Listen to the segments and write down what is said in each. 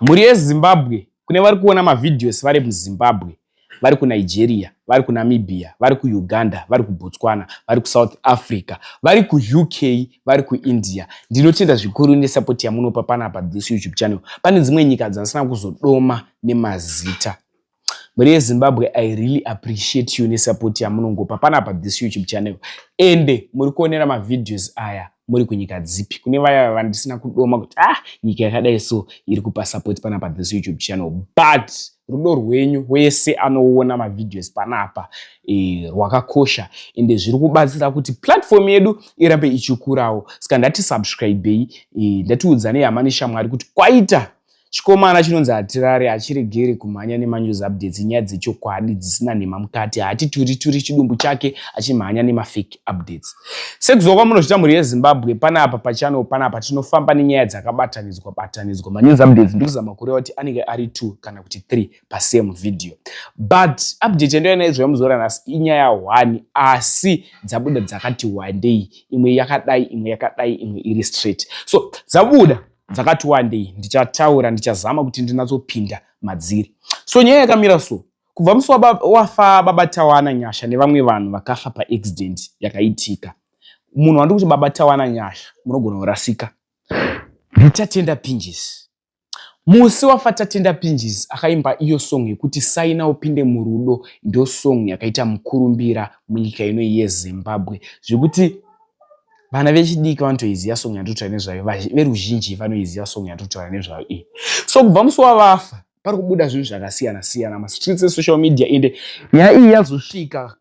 Mhuri yeZimbabwe, kune vari kuona mavideos vari muZimbabwe, vari kuNigeria, vari kuNamibia, vari kuUganda, vari kuBotswana, vari kuSouth Africa, vari kuUK, vari kuIndia. Ndinotenda zvikuru nesapoti yamunopa panapa this YouTube channel. Pane dzimwe nyika dzandisina kuzodoma nemazita. Mhuri yeZimbabwe, I really appreciate you nesupport yamunongopa panapa this YouTube channel. Ende muri kuonera mavideos aya muri kunyika dzipi? Kune vaya vandisina kudoma kuti ah, nyika yakadai so iri kupa support panapa this YouTube channel, but rudo rwenyu wese anoona mavideos panapa rwakakosha ende zviri kubatsira kuti platform yedu irambe ichikurawo. Saka ndati subscribei, ndatiudzanei hama neshamwari kuti kwaita chikomana chinonzi Hatirare, hachiregeri kumhanya nemanews updates, nyaya dzechokwadi dzisina nhema mukati. Haati turi turi chidumbu chake achimhanya nemafake updates. Sekuziva kwamunozvita, mhuri yeZimbabwe, panapa pachannel panapa tinofamba nenyaya dzakabatanidzwa batanidzwa. Manews updates ndikuzama kureva kuti anenge ari 2 kana kuti 3 pasame video, but update yandoya naizvo yamuzuva ranhasi inyaya 1, asi dzabuda dzakati wandei, imwe yakadai, imwe yakadai, imwe iri straight. So dzabuda dzakati wandei, ndichataura, ndichazama kuti ndinatsopinda madziri. So nyaya yakamira so: kubva musi wafa Baba Tawana Nyasha nevamwe vanhu vakafa paaccident yakaitika, munhu wandiri kuti Baba Tawana Nyasha, munogona kurasika, ndiTatenda Pinjisi. Musi wafa Tatenda Pinjisi akaimba iyo song yekuti "Saina Upinde Murudo". Ndo song yakaita mukurumbira munyika ino yeZimbabwe, zvekuti vana vechidiki vanotoiziva song yandinotaura nezvayo, veruzhinji vanoiziva song yandinotaura nezvayo iyi. So kubva musi wavafa pari kubuda zvinhu zvakasiyana siyana mastreets esocial media, ende nyaya iyi yazosvika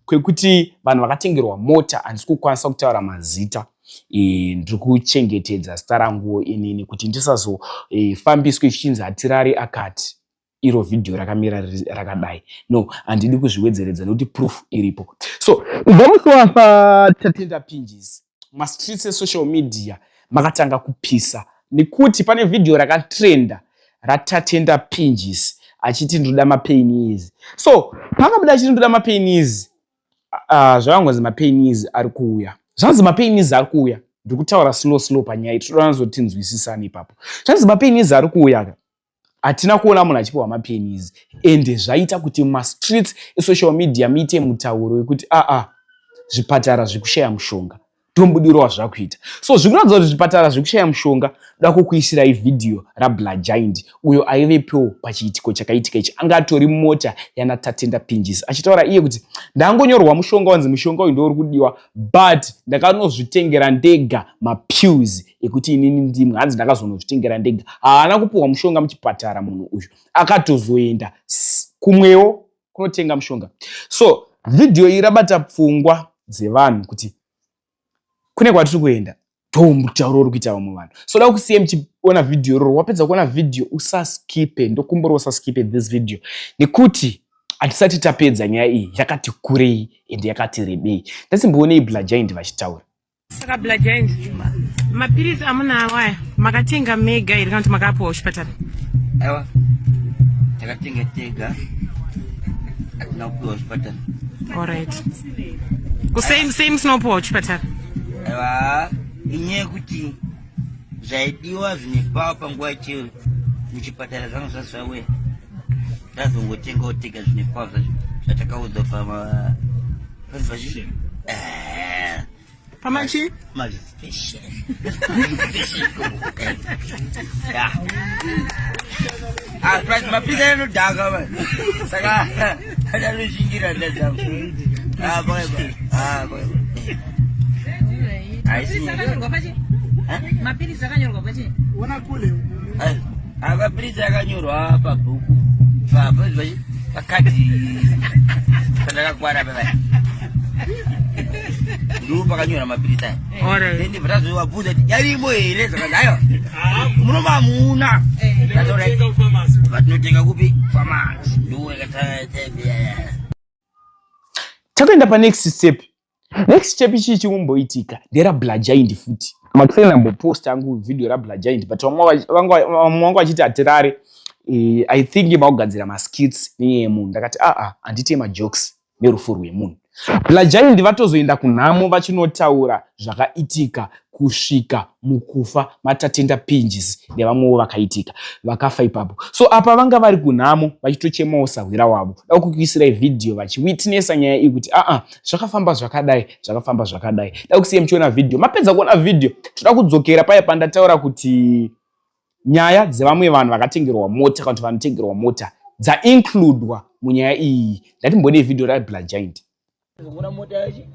kwekuti vanhu vakatengerwa mota, handisi kukwanisa kutaura mazita, ndiri kuchengetedza zita ranguwo inini kuti ndisazofambiswe zvichinzi Hatirari akati iro vhidhiyo rakamira rakadai. No, handidi kuzviwedzeredza nekuti proof iripo. So kubva musi wafa Tatenda Pinjisi, mastreets esocial media makatanga kupisa nekuti pane vhidhiyo rakatrenda raTatenda Pinjisi achiti, "Ndoda mapainis." So pakabuda achiti, "Ndoda mapainis," zvakangonzi mapainis ari kuuya, zvanzi mapainis ari kuuya. Ndiri kutaura slow slow panyaya iyi, toda kuzotinzwisisana ipapo. Zvanzi mapainis ari kuuya ka, hatina kuona munhu achipiwa mapainis, ende zvaita kuti mastreets esocial media muite mutauro wekuti aa, zvipatara zvekushaya mushonga, ndomubudiro wazvakuita. So zvikuratidza kuti zvipatara zvekushaya mushonga. Da kukuisirai vhidhiyo raBlagiant, uyo aivepowo pachiitiko chakaitika ichi, anga atori mota yanaTatenda Pinjisi, achitaura iye kuti, "Ndangonyorwa mushonga, wanzi mushonga uyu ndouri kudiwa, but ndakanozvitengera ndega mapills ekuti inini ndimwe." Hanzi, "Ndakazonozvitengera ndega." Haana kupiwa mushonga muchipatara munhu uyu, akatozoenda kumwewo kunotenga mushonga. So vhidhiyo iyi rabata pfungwa dzevanhu kuti kune kwatiri kuenda, ndo mutauro uri kuita vamwe vanhu. So da kusiye muchiona vhidhiyo iroro. Wapedza kuona vhidhiyo, usaskipe, ndokumbura usaskipe this video nekuti hatisati tapedza. Nyaya iyi yakati kurei ende yakati rebei. Ndasimboonei Blagiant vachitaura. Saka Blagiant, mapirisi amunawo aya makatenga mega here kana kuti makapiwa kuchipatara? Aiwa, takatenga tega, hatina kupiwa kuchipatara. Alright, kusei sei musina kupiwa kuchipatara? Aiwa, inyaya yekuti zvaidiwa zvine pawa panguva chero muchipatara zvanga zvasi zvauya, tazongotengawo tega zvine pawa zvacho zvatakaudzwa pama panzi pamachi maspecial. Mapirisi anodhaka man, saka anoshingira ndadzangu. Ah, ah, Mapirisi akanyorwa pachi? Mapirisi akanyorwa pachi? Mapirisi akanyorwa pabhuku, pakadhi pandakakwara papa, ndo pakanyora mapirisi aya. Alright. Then tazovabvunza kuti yarimo here, zvakanzi aiwa, munomamuna. Vatinotenga kupi? Famasi ndo yakataia. Takuenda panext step. Next step ichii chikumboitika nderaBlagiant futi. Makuseni ndamboposta angu vhidhiyo raBlagiant, but vamwe vangu vachiti, "Hatirare, I think makugadzira maskits nenyaya yemunhu." Ndakati, "Aa, handiti majokes nerufu rwemunhu." Blagiant vatozoenda kunhamo vachinotaura zvakaitika. kusvika mukufa maTatenda Pinjisi nevamwewo vakaitika vakafa ipapo. So apa vanga vari kunhamo vachitochemawo sahwira wavo. Da kukuisirai vhidhiyo vachiwitnessa nyaya iyi kuti aa zvakafamba zvakadai, zvakafamba zvakadai. Da kusiya muchiona vhidhiyo. Mapedza kuona vhidhiyo, toda kudzokera paya pandataura kuti nyaya dzevamwe vanhu vakatengerwa mota kana kuti vanotengerwa mota dzaincludwa munyaya iyi. Ndatimbonei vhidhiyo raBla Giant. Zongona mota yachi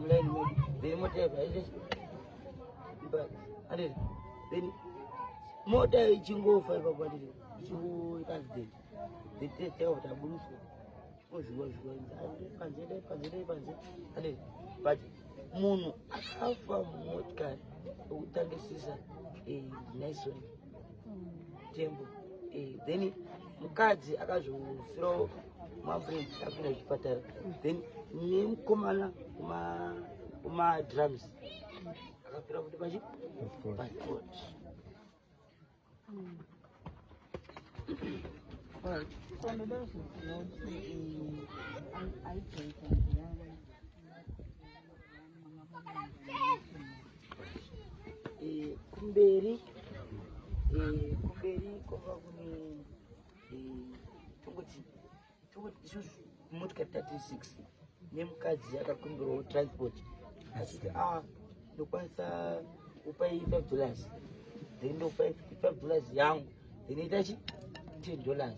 mulaini medu then mota yacho anditi then mota ichingofa ipapo anditi ichingoita accident then tese takabva taburuswa ozviwa zviwa panze dai panze dai panze anditi but munhu akafa mumotikari wekutangisisa eh, Nelson Tembo eh, then mukadzi akazofirawo muambulance apinda kuchipatara then nemukomana kumadrums akafira kuti pachi passport. Eh, kumberi eh, kumberi kwanga kune eh, tongoti tongoti isusu motikari 36 nemukadzi akakumbirawo transport achiti a ah, ndokwanisa kupai $5 then ndokupai $5 yangu then ita chi $10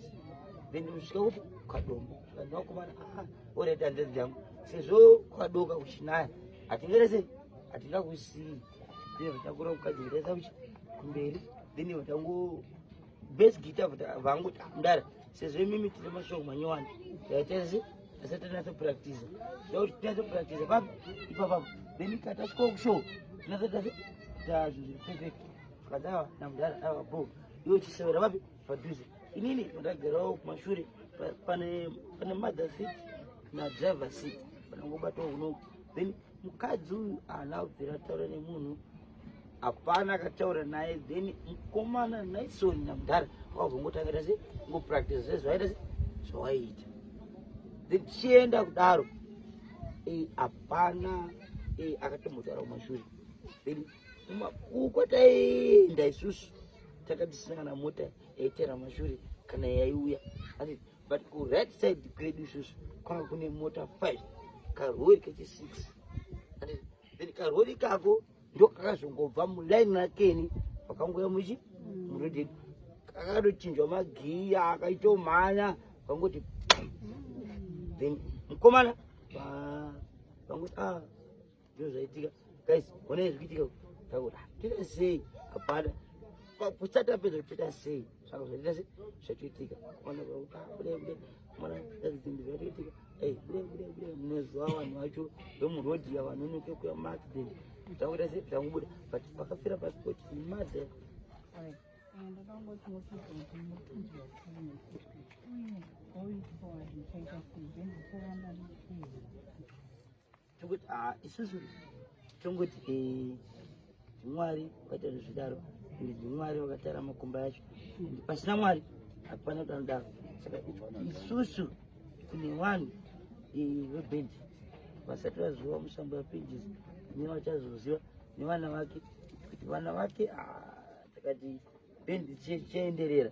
then ndosvika kuti kwadombo vanhu vakomana ah, oreta hanzvadzi yangu sezvo kwadoka kuchinaya hatingere sei hatingakusii then vatakura mukadzi vataisa kuchi kumberi then vatango base guitar vangoti ah, mudara sezvo imimi tine mashoko manyowani yaita se asati tanatso practice zvakuti tinatso practice papi ipapapo then katasvikawo kushow tinatso tase tazvo zviri perfect kadzi awa namudhara awa bo iwe chisevera papi padhuze inini ndagarawo kumashure pane pane mother seat nadriver seat panangobatawo unoku then mukadzi uyu haana kubvira ataura nemunhu hapana akataura naye then mukomana Naison namudhara wakazongotangira se ngopractice sezvaita se zvawaiita then tichienda kudaro eh, hapana eh, akatombotaura kumashure then kumakuko taienda isusu takatisina kana mota yaitera mashure kana yaiuya asi but kuright side kwedu isusu kwanga kune mota 5 karori kechi 6 then karori kako ndokakazongobva mulaini rakeni vakangouya muchi muroad yedu kakatochinjwa magiya akaitomhanya vangoti then mukomana vangoti ah ndo zvaitika guys honai zvikuitika takuti ah, toita sei hapana kusati apedza toita sei saka zvaita sei zvatoitika mwana ah, bude bude mwana accident zvatoitika Hey, bude bude bude munoziva vanhu vacho vemurodhi vanonoke kuya muaccident zvakuita sei zvangobuda but pakafira pasipoti mother. Tongoti ah, isusu tongoti eh, ndimwari vakaita zvidaro ende ndimwari vakatara makomba yacho ende pasina mwari hapana kuti anodaro saka isusu kune vanhu eh, vebhendi vasati vaziva musambo yapinjisi nevachazoziva nevana vake kuti vana vake ah, takati bhendi chienderera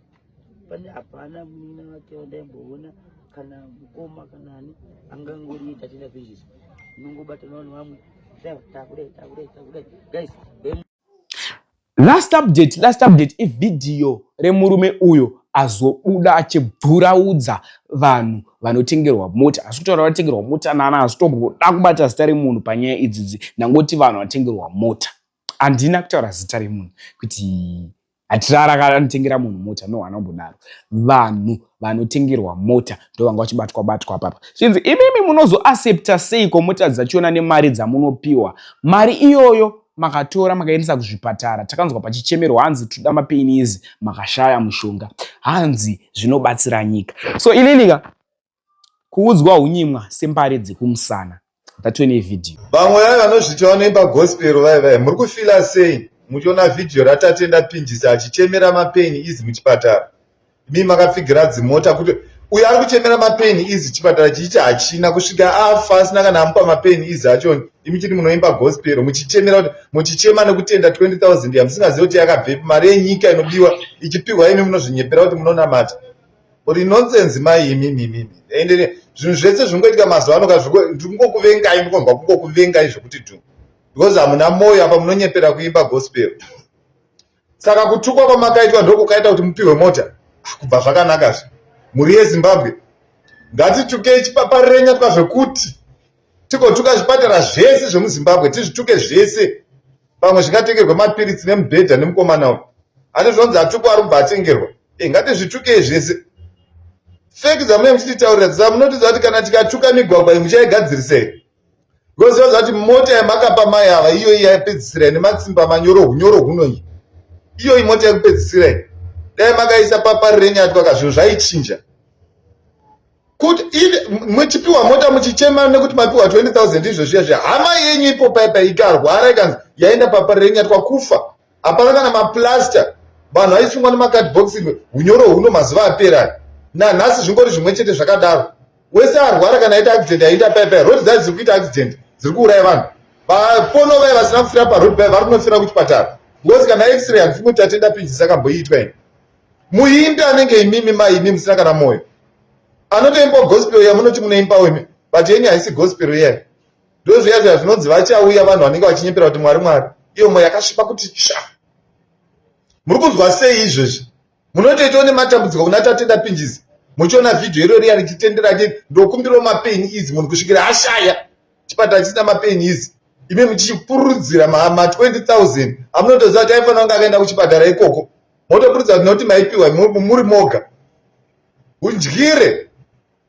pane hapana munin'ina wake wandaimboona kana mukoma kana ani angangori Tatenda Pinjisi unongobata navanhu vamwe takudai takudai takudai guys. Last update, last update ivhidhiyo remurume uyo azobuda achibvuraudza vanhu vanotengerwa mota. Asi kutaura vanotengerwa mota nana asi tomboda kubata zita remunhu panyaya idzidzi. Ndangoti vanhu vanotengerwa mota. Handina kutaura zita remunhu kuti hatirara kana anotengera munhu mota no anombodaro. Vanhu vanotengerwa mota ndo vanga vachibatwa batwa apapa. Zvinzi imimi munozoaccepta seiko mota dzachona nemari dzamunopiwa? Mari iyoyo makatora makaendesa kuzvipatara takanzwa pachichemerwa hanzi toda mapain makashaya mushonga hanzi zvinobatsira nyika. So ininika kuudzwa hunyimwa sembare dzekumusana ndatove nevhidhiyo. Vamwe vaye vanozviti vanoimba gospel vaye vaye muri kufila sei muchiona vhidhiyo raTatenda Pinjisi achichemera mapain easy muchipatara imi makapfigira dzimota kuti uyo ari kuchemera mapain easy chipatara chichiti hachina kusvika afa asina kana amupa mapain easy achoni. Imi chiti munoimba gospel muchichemera kuti muchichema nekutenda 20000 yamusingazivi kuti yakabvepi mari yenyika inobiwa ichipihwa imi munozvinyepera kuti munonamata. Uri nonsense mai imi imi imi. Ende zvinhu zvese zvingoitika mazuva ano ka ndingokuvengai ndikonzwa kungokuvengai zvekuti dhu. Because hamuna moyo apa munonyepera kuimba gospel. Saka kutukwa kwamakaitwa ndokukaita kuti mupihwe mota. Ah, kubva zvakanaka zve. Mhuri yeZimbabwe ngatitukei chipaparenyatwa zvekuti tigotuka zvipatara zvese zvemuZimbabwe tizvituke zvese pamwe zvingatengerwe mapiritsi nemubhedha nemukomana uyu ane zvinonzi atukwa ari kubva atengerwa e, ngatizvitukei zvese feki dzamunenge muchititaurira dzamunotiudza kuti kana tikatuka migwagwa iyi muchaigadzirisa here because yoza kuti mota yamakapa mai ava iyoyi yaipedzisira ine matsimba manyoro hunyoro hunoyi iyoyi mota yekupedzisira iyi dai makaisa paparirenyatwa ka zvinhu zvaichinja kuti muchipiwa mota muchichema nekuti mapiwa 20000 izvo zviya zviya hama yenyu ipo paipa ikarwara ikanzi yaenda paparirenyatwa kufa hapana kana maplaster vanhu vaisungwa nemakadbox hunyoro huno mazuva apera nanhasi zvingori zvimwe chete zvakadaro wese arwara kana aita accident aita pai pai road dzacho dziri kuita accident dziri kuuraya vanhu vapono vaye vasina kufira paroad pai vari kunofira kuchipatara because kana x-ray handifungi kuti tatenda pinjisi akamboiitwa ini muimbi anenge imimi mai imi musina kana moyo anotoimbawo gospel yamunoti munoimbawo imi but yenyu haisi gospel iyayo ndozviya zviya zvinonzi vachauya vanhu vanenge vachinyepera kuti mwari mwari iyo moyo yakasviba kuti tsva muri kunzwa sei izvezvi munotoitawo nematambudziko kuna tatenda pinjisi muchiona vhidhiyo iro riya richitendera achi ndokumbirawo mapeni izi munhu kusvikira ashaya chipatara chisina mapeni izi imi muchipurudzira ma 20000 amunotoziva kuti aifanira kunge akaenda kuchipatara ikoko motopurudza kuti nokuti maipiwa muri moga undyire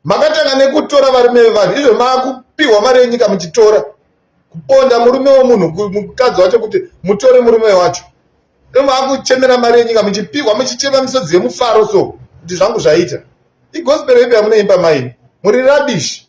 Makatanga nekutora varume vevanhu izvo makupiwa mari yenyika muchitora kuponda murume wemunhu mukadzi wacho kuti mutore murume wacho makuchemera mari yenyika muchipiwa muchichema misodzi yemufaro so kuti zvangu zvaita igospel ipi yamunoimba maini muri rabish.